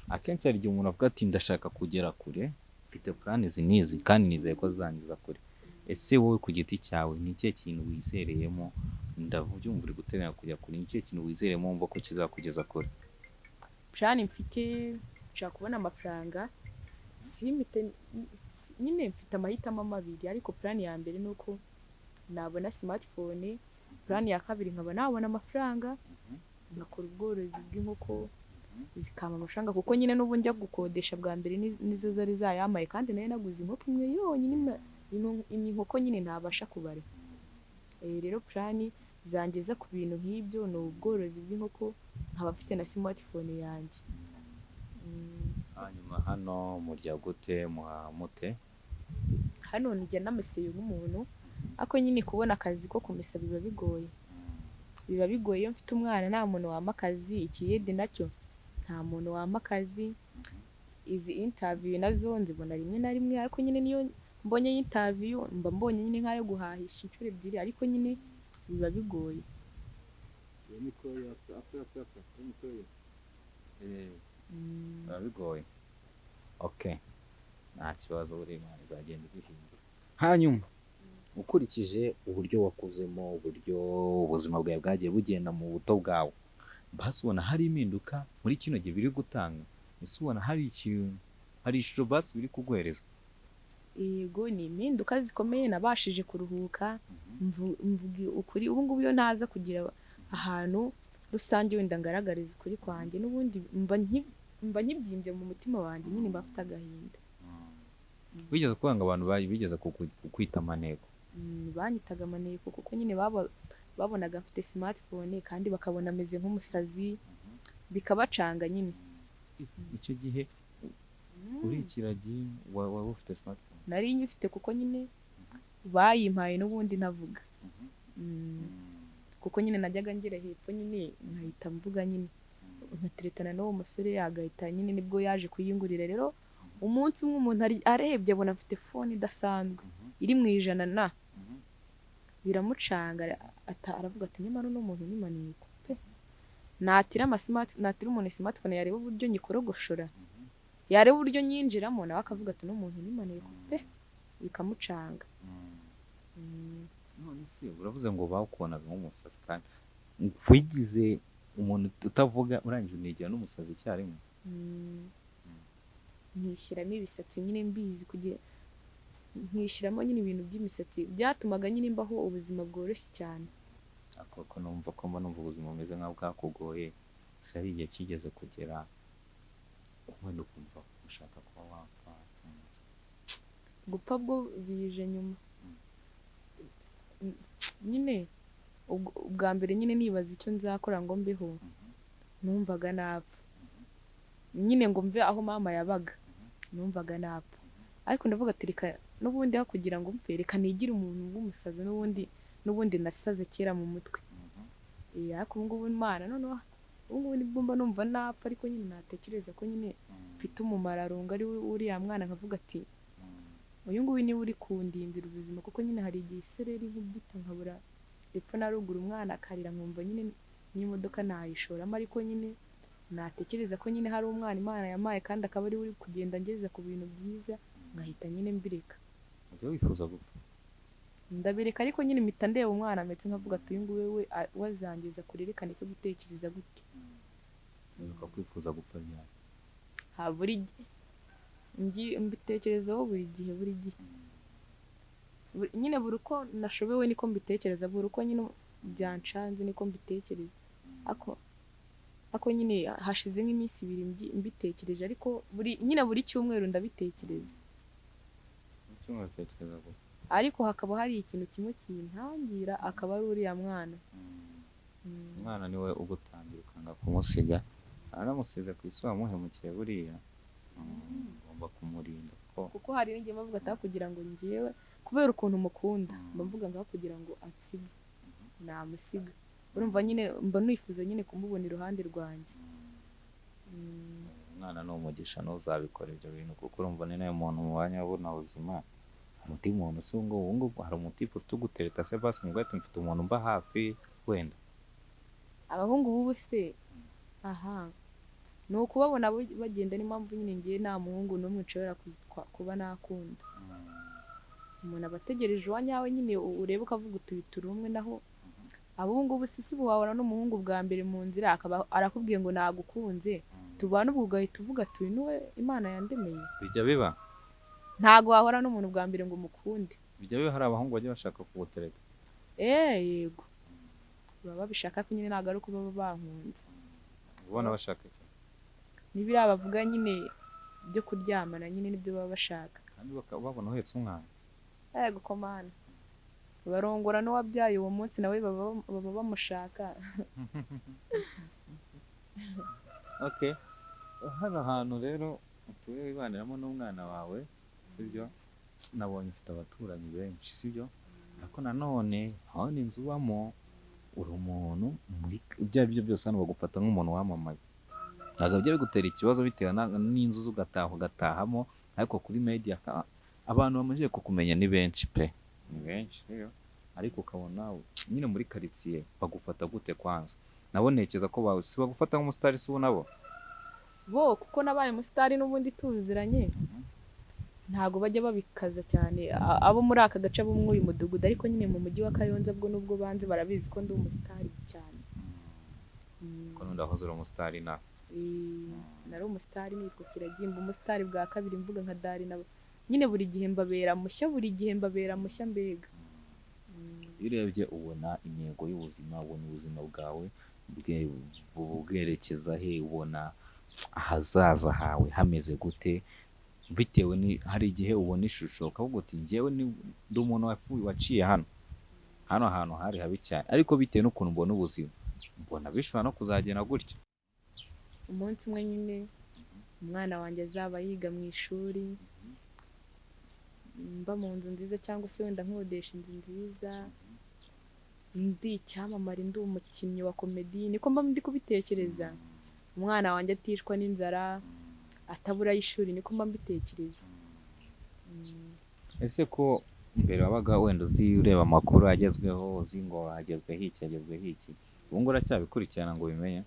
Akenshi hari igihe umuntu avuga ati ndashaka kugera kure, mfite plan izi n'izi kandi nizeye ko zizangeza kure. Ese wowe ku giti cyawe ni ikihe kintu wizereyemo? Ndabyumva uri guteganya kujya kure, ni ikihe kintu wizereyemo wumva ko kizakugeza kure? Plan mfite, nshaka kubona amafaranga, simite nyine mfite amahitamo abiri, ariko plan ya mbere ni uko nabona smartphone, plan ya kabiri nkaba nabona amafaranga ngakora ubworozi bw'inkoko zikampa amafaranga, kuko nyine n'ubu njya gukodesha bwa mbere nizo zari zayamaye, kandi nayo naguze inkoko imwe yonyine, inkoko nyine ntabasha kubara. Rero plan zangeza ku bintu nk'ibyo ni ubworozi bw'inkoko, nkaba mfite na smartphone yanjye. Hanyuma hano murya gute, muhaha mute? Hano njya nameseye nk'umuntu, ariko nyine kubona akazi ko kumesa biba bigoye, biba bigoye iyo mfite umwana nta muntu wampa akazi, ikiyede nacyo nta muntu wampa akazi, izi interview nazo nzibona rimwe na rimwe, ariko nyine niyo mbonye interview mba mbonye nyine nk'ayo guhahisha inshuro ebyiri, ariko nyine biba bigoye. Biba bigoye. Okay, nta kibazo, buri Imana izagenda ibihindura. Hanyuma ukurikije uburyo wakuzemo, uburyo ubuzima bwawe bwagiye bugenda mu buto bwawe, basi ubona hari impinduka muri kino gihe biri gutanga? Ese ubona hari ikintu, hari ishusho basi biri kuguhereza? Yego, ni impinduka zikomeye, nabashije kuruhuka, mvuga ukuri. Ubu ngubu iyo ntaza kugira ahantu rusange wenda ngaragariza ukuri kwanjye, n'ubundi mba nkibyimbye mu mutima wanjye, nyine mba mfite agahinda. Wigeze kuvuga ngo abantu bigeze kukwita amaneko? Banyitaga amaneko kuko nyine babonaga mfite smartphone kandi bakabona ameze nk'umusazi, bikabacanga nyine. Icyo gihe uri ikiragi waba ufite smartphone? Nari nyifite kuko nyine bayimpaye n'ubundi ntavuga. Kuko nyine najyaga ngera hepfo nyine nkahita mvuga nyine, nkateretana n'uwo musore agahita nyine, nibwo yaje kuyingurira. Rero umunsi umwe umuntu arebye abona mfite phone idasanzwe iri mu 100 na biramucanga, aravuga ati nyamara uno muntu ni maneko pe, natira natira umuntu smartphone yareba uburyo nyikorogoshora, yareba uburyo nyinjiramo, nawe akavuga ati uno muntu ni maneko pe, bikamucanga. None se uravuze ngo bakubonaga nk'umusazi, kandi wigize umuntu utavuga urangije unigira n'umusazi icyarimwe? Nkishyiramo ibisatsi nyine mbizi, kugira nkishyiramo nyine ibintu by'imisatsi byatumaga nyine mbaho ubuzima bworoshye cyane. Ako numva ko mba numva ubuzima bumeze nka bwakugoye, gusa hari igihe kigeze kugera wenda ukumva ushaka kuba wapfa cyangwa gupfa bwo bije nyuma nyine. Ubwa mbere nyine nibaza icyo nzakora ngo mbeho, numvaga napfa nyine ngo mve aho mama yabaga, numvaga napfa, ariko ndavuga ati reka n'ubundi aho kugira ngo mpfe reka nigire umuntu w'umusazi, n'ubundi nasaze kera mu mutwe. Ariko ubu ngubu Imana noneho ubu ngubu nibwo mba numva napfa, ariko nyine natekereza ko nyine mfite umumaro ari uriya mwana, nkavuga ati uyu nguyu niwe uri kundindira ubuzima, kuko nyine hari igihe isereri nkubita nkabura epfo na ruguru, umwana akarira nkumva nyine n'imodoka nayishoramo, ariko nyine natekereza ko nyine hari umwana Imana yamaye kandi akaba ari we uri kugenda ngeza ku bintu byiza, nkahita nyine mbireka. Ujya wifuza gupfa? Ndabireka, ariko nyine mpita ndeba umwana ndetse nkavuga ati uyu nguyu we wazangiza kure, reka ndeke gutekereza gute. Uheruka kwifuza gupfa ryari? Ha, buri gihe mbitekerezaho, buri gihe, buri gihe nyine buri uko nashobewe niko mbitekereza, buri uko nyine byancanze niko mbitekereza, ako nyine hashize nk'iminsi ibiri mbitekereje, ariko nyine buri cyumweru ndabitekereza. Icyumweru utekereza gupfa? Ariko hakaba hari ikintu kimwe kintangira, akaba ari uriya mwana. Umwana niwe ugutangira ukanga kumusiga, aramusize ku isi wamuhemukiye buriya, ugomba kumurinda kuko hari n'igihe mbavuga ati kugira ngo ngewe kubera ukuntu mukunda mba mvuga ngaho kugira ngo ansige namusiga, urumva nyine mba nifuza nyine kumubona iruhande rwanjye. Umwana ni umugisha, ntuzabikora ibyo bintu kuko urumva ni nawe muntu mubanye abona ubuzima. Undi muntu se ngo ubu ngubu hari umutipe ufite ugutereta se basi ngo ati mfite umuntu mba hafi wenda? Abahungu b'ubu se, aha ni ukubabona bagenda, niyo mpamvu nyine ngiye nta muhungu n'umwe nshobora kuba nakunda. Umuntu aba ategereje uwa nyawe nyine, ureba ukavuga uti uyu turi umwe. Naho ab'ubu ngubu si ubu wabona n'umuhungu bwa mbere mu nzira akaba arakubwiye ngo nagukunze tubane, ubwo ugahita uvuga ati uyu niwe Imana yandemeye. Bijya biba? Ntago wahora n'umuntu bwa mbere ngo umukunde. Bijya biba hari abahungu bajya bashaka kugutereta? Yego, baba babishaka ko nyine ntabwo ari uko baba bankunze. Ubona bashaka iki? N'ibiriya bavuga nyine byo kuryamana nyine nibyo baba bashaka. Kandi babona uhetse umwana. Yego komana, barongora n'uwabyaye uwo munsi nawe baba bamushaka. Okay, hano hantu rero utuye wibaniramo n'umwana wawe, sibyo? Nabonye ufite abaturanyi benshi, sibyo? Ariko nanone aho ni inzu ubamo, uri umuntu muri ibyo ari byo byose hano bagufata nk'umuntu wamamaye. Ntabwo bijya bigutera ikibazo bitewe n'inzu ugataha ugatahamo, ariko kuri media abantu bamaze kukumenya ni benshi pe, ni benshi rero. Ariko ukabona nyine muri karitsiye bagufata gute kwanza? Nabo ntekereza ko bawe si bagufata nk'umusitari, si bo nabo? Bo kuko nabaye umusitari n'ubundi tuziranye, ntago bajya babikaza cyane abo muri aka gace bo muri uyu mudugudu, ariko nyine mu mujyi wa Kayonza bwo nubwo banze barabizi ko ndi umusitari cyane. Ko n'undi wahoze uri umusitari na? Nari umusitari nitwa Kiragimba, umusitari bwa kabiri mvuga nka Dari na nyine buri gihe mbabera mushya, buri gihe mbabera mushya mbega. Iyo urebye ubona intego y'ubuzima, ubona ubuzima bwawe bwerekeza he, ubona ahazaza hawe hameze gute? Bitewe ni hari igihe ubona ishusho ukavuga uti njyewe ndi umuntu waciye hano hano hantu hari habi cyane, ariko bitewe n'ukuntu mbona ubuzima mbona bishobora no kuzagenda gutya. Umunsi umwe nyine umwana wanjye azaba yiga mu ishuri, mba mu nzu nziza cyangwa se wenda nkodesha inzu nziza, ndi icyamamare, ndi umukinnyi wa komedi, niko mba ndi kubitekereza. Umwana wanjye atishwa n'inzara, atabura y'ishuri, niko mba mbitekereza. Ese ko mbere wabaga wenda uzi ureba amakuru agezweho, uzi ngo hagezweho iki, hagezweho iki, ubu ngubu uracyabikurikirana ngo ubimenye?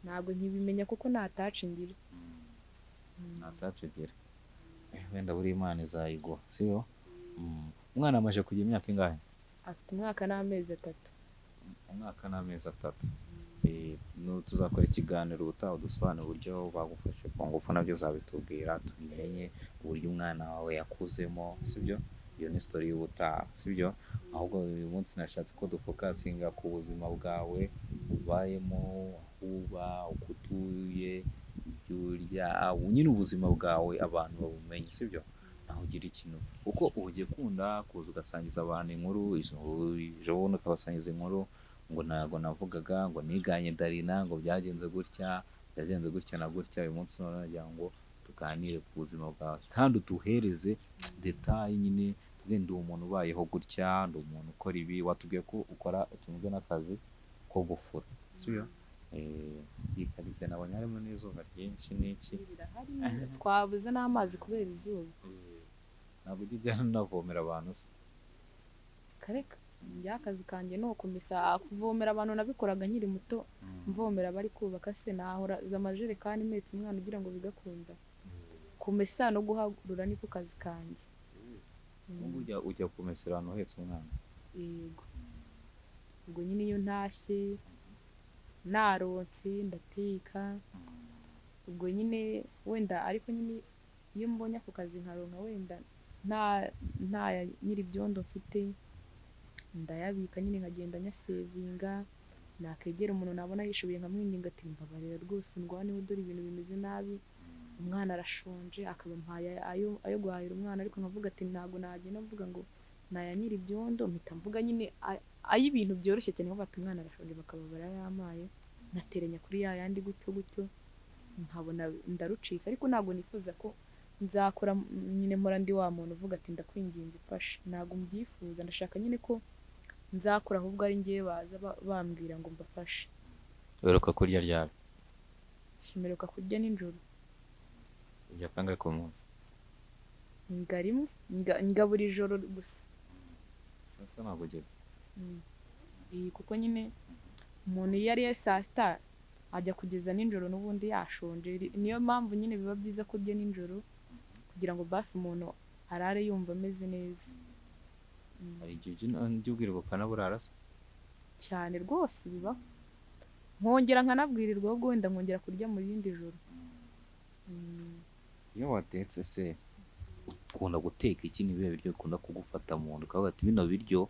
Ntabwo nkibimenya kuko nta taci ngira. Nta taci ugira. Wenda buri Imana izayiguha, siyo? Umwana amaze kugira imyaka ingahe? Afite umwaka n'amezi 3. Umwaka n'amezi 3. Tuzakora ikiganiro ubutaha udusobanurire uburyo bagufashe ku ngufu, nabyo uzabitubwira tubimenye uburyo umwana wawe yakuzemo, sibyo? Iyo ni story y'ubutaha, sibyo? Ahubwo uyu munsi nashatse ko dufokasinga ku buzima bwawe ubayemo, aho uba, uko utuye, ibyo urya, nyine ubuzima bwawe abantu babumenye, sibyo? Naho ugira ikintu, kuko ujya ukunda kuza ugasangiza abantu inkuru, ejo bundi ukabasangiza inkuru ngo ntago navugaga ngo niganye Darina, ngo byagenze gutya, byagenze gutya na gutya. Uyu munsi none nagira ngo tuganire ku buzima bwawe kandi uduhereze detail nyine, tuvuge ndi umuntu ubayeho gutya, ndi umuntu ukora ibi. Watubwiye ko ukora utunzwe n'akazi ko gufura, sibyo? Iyi karitsiye nabonye harimo n'izuba ryinshi n'iki. Twabuze n'amazi kubera izuba. Ntabwo ujya ujyana unavomera abantu se? Kareka, njya akazi kanjye ni ukumesa, kuvomera abantu nabikoraga nkiri muto, mvomera abari kubaka se nahora amajerekani mpetse umwana ugira ngo bigakunda. Kumesa no guhagurura niko kazi kanjye. Ubu ujya kumesera ahantu uhetse umwana? Yego. Ubwo nyine iyo ntashye naronse ndateka, ubwo nyine wenda ariko nyine iyo mbonye ako kazi nkaronka wenda nta nyiri ibyondo mfite ndayabika nyine nkagenda nyasevinga, nakegera umuntu nabona yishoboye nkamwinginga ati mbabarira rwose ndwaneho dore ibintu bimeze nabi, umwana arashonje, akaba mpaye ayo guhahira umwana, ariko nkavuga ati ntabwo nagenda mvuga ngo naya nyiri ibyondo, mpita mvuga nyine ay'ibintu byoroshye cyane, nkavuga ati umwana arashonje bakaba barayamaye, nateranya kuri ya yandi gutyo gutyo nkabona ndarucitse. Ariko ntabwo nifuza ko nzakora nyine mpora ndi wa muntu uvuga ati ndakwinginze mfashe, ntabwo mbyifuza, ndashaka nyine ko nzakora ahubwo ari njyewe baza bambwira ngo mbafashe. Uheruka kurya ryari? Simeruka kurya nijoro. Urya kangahe ku munsi? Ndya rimwe, ndya buri joro gusa. Saa sita ntabwo ugera? Kuko nyine umuntu iyo ariye saa sita ajya kugeza nijoro n'ubundi yashonje. Niyo mpamvu nyine biba byiza kurya nijoro kugira ngo basi umuntu arare yumva ameze neza. Hari igihe ujya ubwirwa ukanaburara se? Cyane rwose bibaho, nkongera nkanabwirirwa, ahubwo wenda nkongera kurya mu rindi joro. Iyo watetse se ukunda guteka iki? Ni ibihe biryo bikunda kugufata mu nda ukavuga ati bino biryo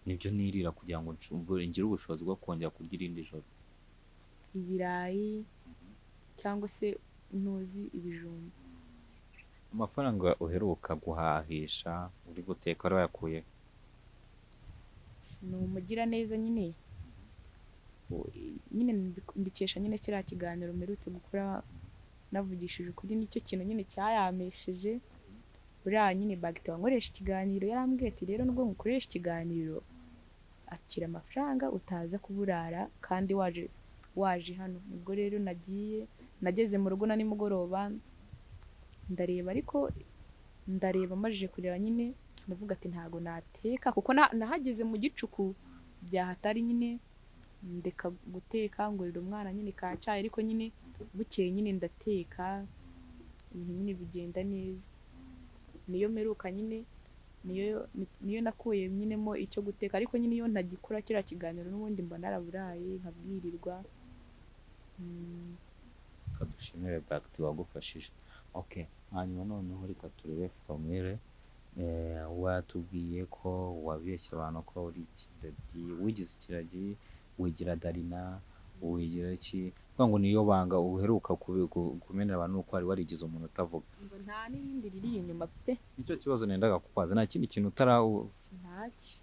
nibyo nirira kugira ngo ngire ubushobozi bwo kongera kurya irindi joro? Ibirayi cyangwa se ntuzi ibijumba. Amafaranga uheruka guhahisha uri guteka wari wayakuye? Ni umugiraneza nyine, nyine mbikesha nyine kiriya kiganiro mperutse gukora navugishije ukuri, nicyo kintu nyine cyayamesheje. Buriya nyine bagita wankoresha ikiganiro yarambwiye ati rero nubwo ngukoresha ikiganiro akira amafaranga utaza kuburara kandi waje hano. Nibwo rero nagiye, nageze mu rugo na nimugoroba ndareba, ariko ndareba amajije kureba nyine ndavuga ati ntago nateka, kuko nahageze mu gicuku byahatari nyine, ndeka guteka ngurira umwana nyine ka cyayi, ariko nyine bukeye nyine ndateka ibintu nyine bigenda neza. Niyo mperuka nyine, niyo nakuye nyine mo icyo guteka, ariko nyine iyo ntagikora kiriya kiganiro n'ubundi mba naraburaye nkabwirirwa. Reka dushimire Bagiti wagufashije. Okay, hanyuma noneho reka turebe formule. Watubwiye ko wabeshye abantu ko uri ikiragi, wigize ikiragi, wigira Darina, wigira iki, kuvuga ngo niyo banga uheruka kumenera abantu uko wari warigize umuntu utavuga. Ngo nta n'irindi riri inyuma pe. Nicyo kibazo nendaga kukubaza, nta kindi kintu utara Ntacyo.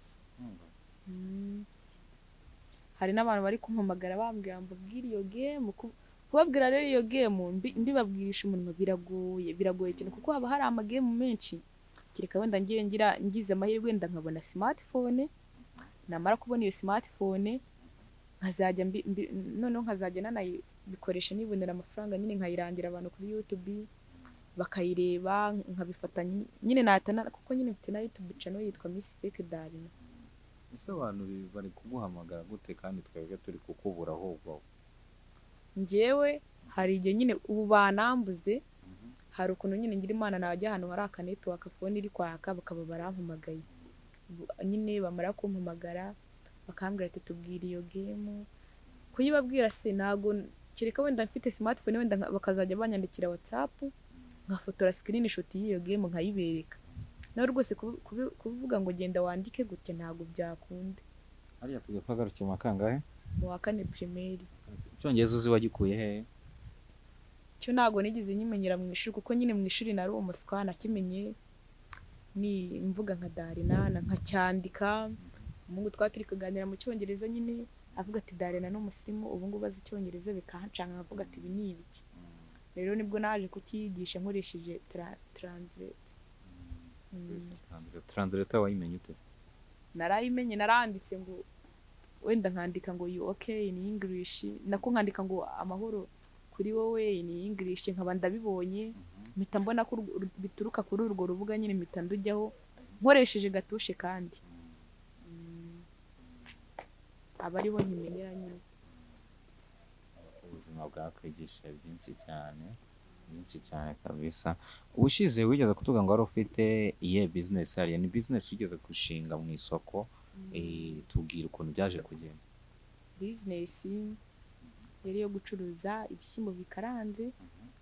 Hari n'abantu bari kumpamagara bambwira ngo mbabwire iyo game, kubabwira rero iyo game mbibabwirisha umunwa biragoye, biragoye cyane kuko haba hari amagame menshi. Kereka wenda ngiye ngize amahirwe wenda nkabona smartphone, namara kubona iyo smartphone nkazajya noneho nkazajya nanayikoresha nibonera amafaranga nyine, nkayirangira abantu kuri YouTube bakayireba, nkabifata nyine natana, kuko nyine mfite na YouTube channel yitwa Miss Fake Darina. Ese abantu bari kuguhamagara gute kandi twebwe turi kukubura ahubwo? Njyewe hari igihe nyine ubu banambuze, hari ukuntu nyine ngira Imana najya ahantu hari aka network phone iri kwaka bakaba barampamagaye. Nyine bamara kumpamagara bakambwira ati tubwire iyo game. Kuyibabwira se ntago, kereka wenda mfite smartphone wenda bakazajya banyandikira WhatsApp nkafotora screenshot y'iyo game nkayibereka. Nawe rwose kuvuga ngo genda wandike gutya ntago byakunda. Hariya tujya twagarukiye mu kangahe? Mu wa 4 primaire. Icyongereza uzi wagikuye he? Cyo ntago nigeze nyimenyera mu ishuri, kuko nyine mu ishuri nari umuswa, nakimenye ni mvuga nka Darina nkacyandika. Umuhungu twari turi kuganira mu cyongereza nyine avuga ati Darina ni umusirimu ubu ngubu azi icyongereza, bikancanga nkavuga ati ibi ni ibiki. Rero nibwo naje kucyigisha nkoresheje translate. Translate wayimenye ute? Narayimenye, naranditse ngo wenda nkandika ngo you okay in English, nako nkandika ngo amahoro kuri wowe in English, nkaba ndabibonye mpita mbona ko bituruka kuri urwo rubuga nyine, mpita ndujyaho nkoresheje gatushe kandi aba ariho nkimenyera nyine. Ubuzima bwakwigisha byinshi cyane, byinshi cyane kabisa. Ubushize wigeze kutuga ngo wari ufite iye business hariya, ni business wigeze gushinga mu isoko, tubwira ukuntu byaje kugenda. Business yari yo gucuruza ibishyimbo bikaranze,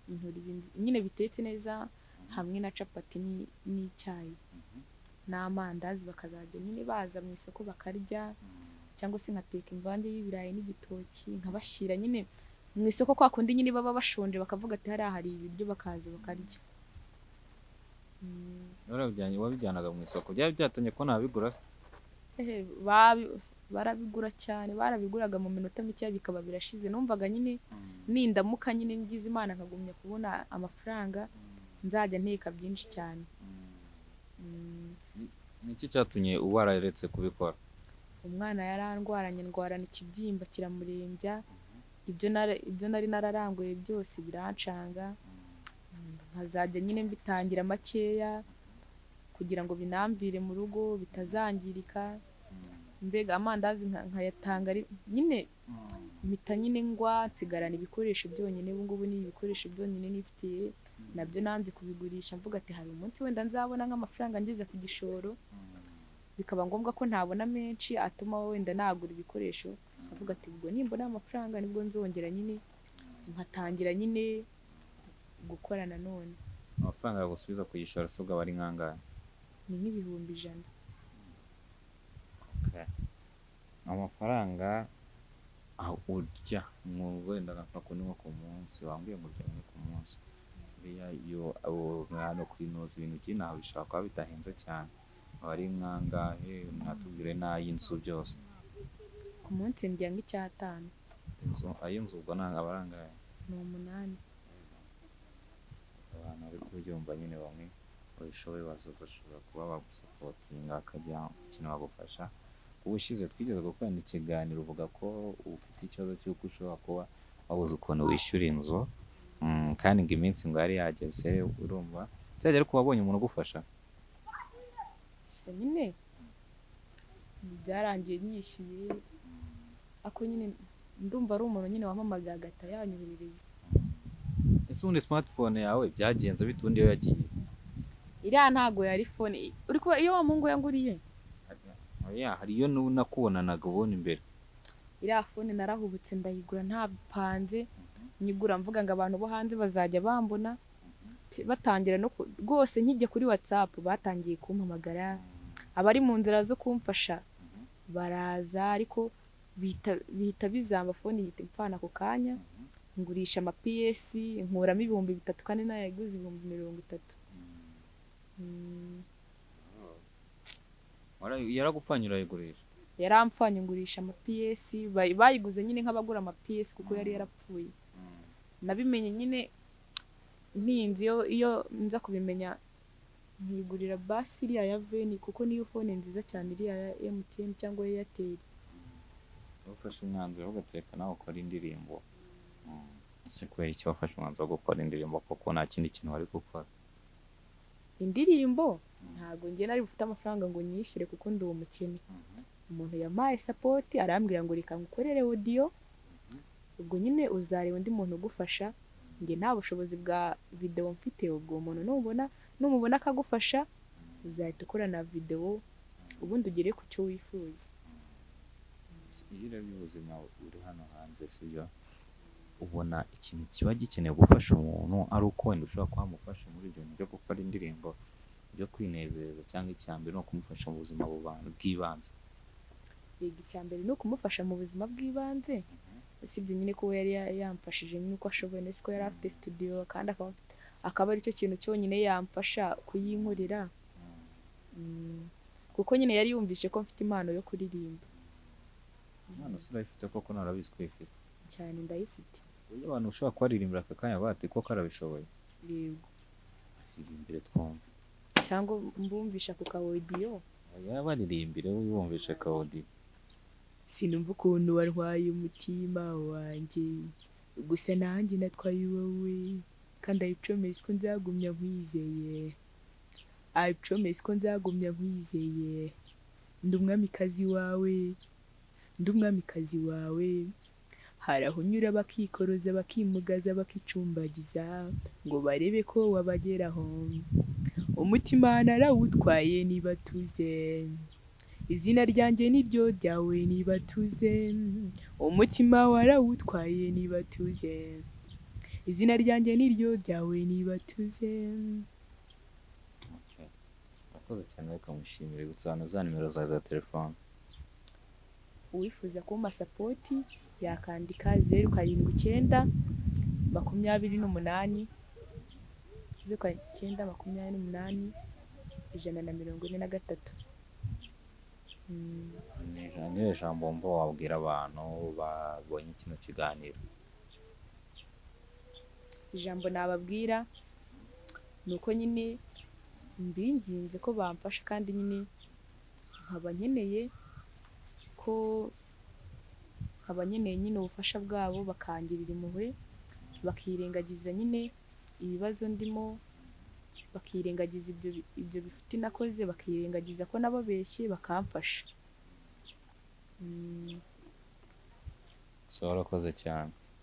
intoryi nyine bitetse neza, hamwe na capati n'icyayi n'amandazi, bakazajya nyine baza mu isoko bakarya, cyangwa se nkateka imvange y'ibirayi n'igitoki nkabashyira nyine mu isoko, kwa kundi nyine baba bashonje bakavuga ati hariya hari ibiryo, bakaza bakarya. Wabijyanaga mu isoko, byari byatumye ko nabigura se? Barabigura cyane, barabiguraga mu minota mike bikaba birashize. Numvaga nyine nindamuka nyine ngize Imana nkagumya kubona amafaranga nzajya nteka byinshi cyane. Niki cyatumye wararetse kubikora? Umwana yarandwaranye, ndwarana ikibyimba kiramurembya, ibyo nari nararanguye byose birancanga. Nkazajya nyine mbitangira makeya kugira ngo binamvire mu rugo bitazangirika. Mbega amandazi nkayatanga nyine mpita nyine ngwa nsigarana ibikoresho byonyine. Ubu ngubu ni ibikoresho byonyine nifitiye, nabyo nanze kubigurisha, mvuga ati hari umunsi wenda nzabona nk'amafaranga ngeze ku gishoro, bikaba ngombwa ko ntabona menshi atuma wenda nagura ibikoresho. Avuga ati ubwo nimbona amafaranga nibwo nzongera nyine nkatangira nyine gukora nanone. Amafaranga yagusubiza ku gishoro se ubwo aba ari nk'angahe? Ni nk'ibihumbi 100. Okay. Amafaranga urya wenda agapfa kunywa ku munsi, wambwiye ngo urya rimwe ku munsi, buriya iyo abo hano kuri noza ibintu by'inaha bishobora kuba bidahenze cyane, aba ari nk'angahe? Mwatubwire n'ay'inzu byose. Ku munsi ndya nk'icyatanu. Inzu, ay'inzu ubwo ntabwo aba ari angahe? Ni 8. Abantu bari kubyumva nyine bamwe babishoboye bashobora kuba bagusapotinga bakajya ikintu bagufasha. Ubushize twigeze gukorana ikiganiro uvuga ko ufite ikibazo cy'uko ushobora kuba wabuze ukuntu wishyura inzu, kandi ngo iminsi ngo yari yageze, urumva cyagera ariko wabonye umuntu ugufasha. Nyine byarangiye nyishyuye, ako nyine ndumva ari umuntu nyine wampamagaye agahita yanyoherereza. Ese ubundi smartphone yawe byagenze bite ubundi iyo yagiye? Iriya ntago yari phone, uri kuba iyo wa muhungu yanguriye. Oya, hari iyo nakubonanaga ubundi imbere. Iriya phone narahubutse ndayigura ntapanze, nyigura mvuga ngo abantu bo hanze bazajya bambona, batangira no rwose nkijya kuri WhatsApp batangiye kumpamagara, abari mu nzira zo kumfasha baraza, ariko bihita bizamba, phone ihita impfana ako kanya, ngurisha ama PS nkuramo 3000 kandi nayiguze 30,000. Yaragupfanye urayigurisha? Yarampfanye ngurisha ama PS, bayiguze nyine nk'abagura ama PS kuko yari yarapfuye. Nabimenye nyine ntinze, iyo nza kubimenya nkigurira basi iriya ya Veni, kuko niyo phone nziza cyane iriya ya MTN cyangwa Airtel. Wafashe umwanzuro wo gutereka nawe ukora indirimbo. Ese kubera iki wafashe umwanzuro wo gukora indirimbo koko nta kindi kintu wari gukora? Indirimbo ntago njye nari bufite amafaranga ngo nyishyure kuko ndi umukene. Umuntu yampaye support arambwira ngo reka ngukorere audio, ubwo nyine uzareba undi muntu ugufasha, njye nta bushobozi bwa video mfite, ubwo uwo muntu numubona akagufasha uzahita ukora na video ubundi ugere ku cyo wifuza. Iyo urebye ubuzima uri hano hanze, sibyo, ubona ikintu kiba gikeneye gufasha umuntu ari uko wenda ushobora kuba wamufasha muri ibyo bintu byo gukora indirimbo byo kwinezeza, cyangwa icya mbere ni ukumufasha mu buzima bw'ibanze. Yego, icya mbere ni ukumufasha mu buzima bw'ibanze, usibye nyine ko we yari yamfashije nyine uko ashoboye, ndetse ko yari afite studio kandi akaba aricyo kintu cyonyine yamfasha kuyinkorera. Kuko nyine yari yumvise ko mfite impano yo kuririmba. Impano se urayifite koko? Narabizi ko uyifite. Cyane, ndayifite. Uburyo abantu ushobora kubaririmbira aka kanya bati koko arabishoboye. Yego. Baririmbire twumve. Cyangwa mbumvisha ku ka audio. Oya, baririmbire wumvishe ka audio. Sinumva ukuntu warwaye umutima wanjye, gusa nanjye natwaye uwowe, kandi I promise ko nzagumya nkwizeye, I promise ko nzagumya nkwizeye, ndi umwamikazi wawe, ndi umwamikazi wawe. Hari aho unyura bakikoroza, bakimugaza, bakicumbagiza ngo barebe ko wabageraho, umutima narawutwaye nibatuze, izina ryanjye niryo ryawe nibatuze, umutima warawutwaye nibatuze, izina ryanjye niryo ryawe nibatuze. Okay. Urakoze cyane, reka mushimire gusa za nimero zawe za telefone. Uwifuza kumpa support yakandika 079 28 079 28 143. Ni ijambo wumva wabwira abantu babonye kino kiganiro? Ijambo nababwira ni uko nyine mbinginze ko bamfasha, kandi nyine nkaba nkeneye ko nkaba nkeneye nyine ubufasha bwabo, bakangirira impuhwe, bakirengagiza nyine ibibazo ndimo, bakirengagiza ibyo bifite nakoze, bakirengagiza ko nababeshye, bakamfasha. So warakoze cyane.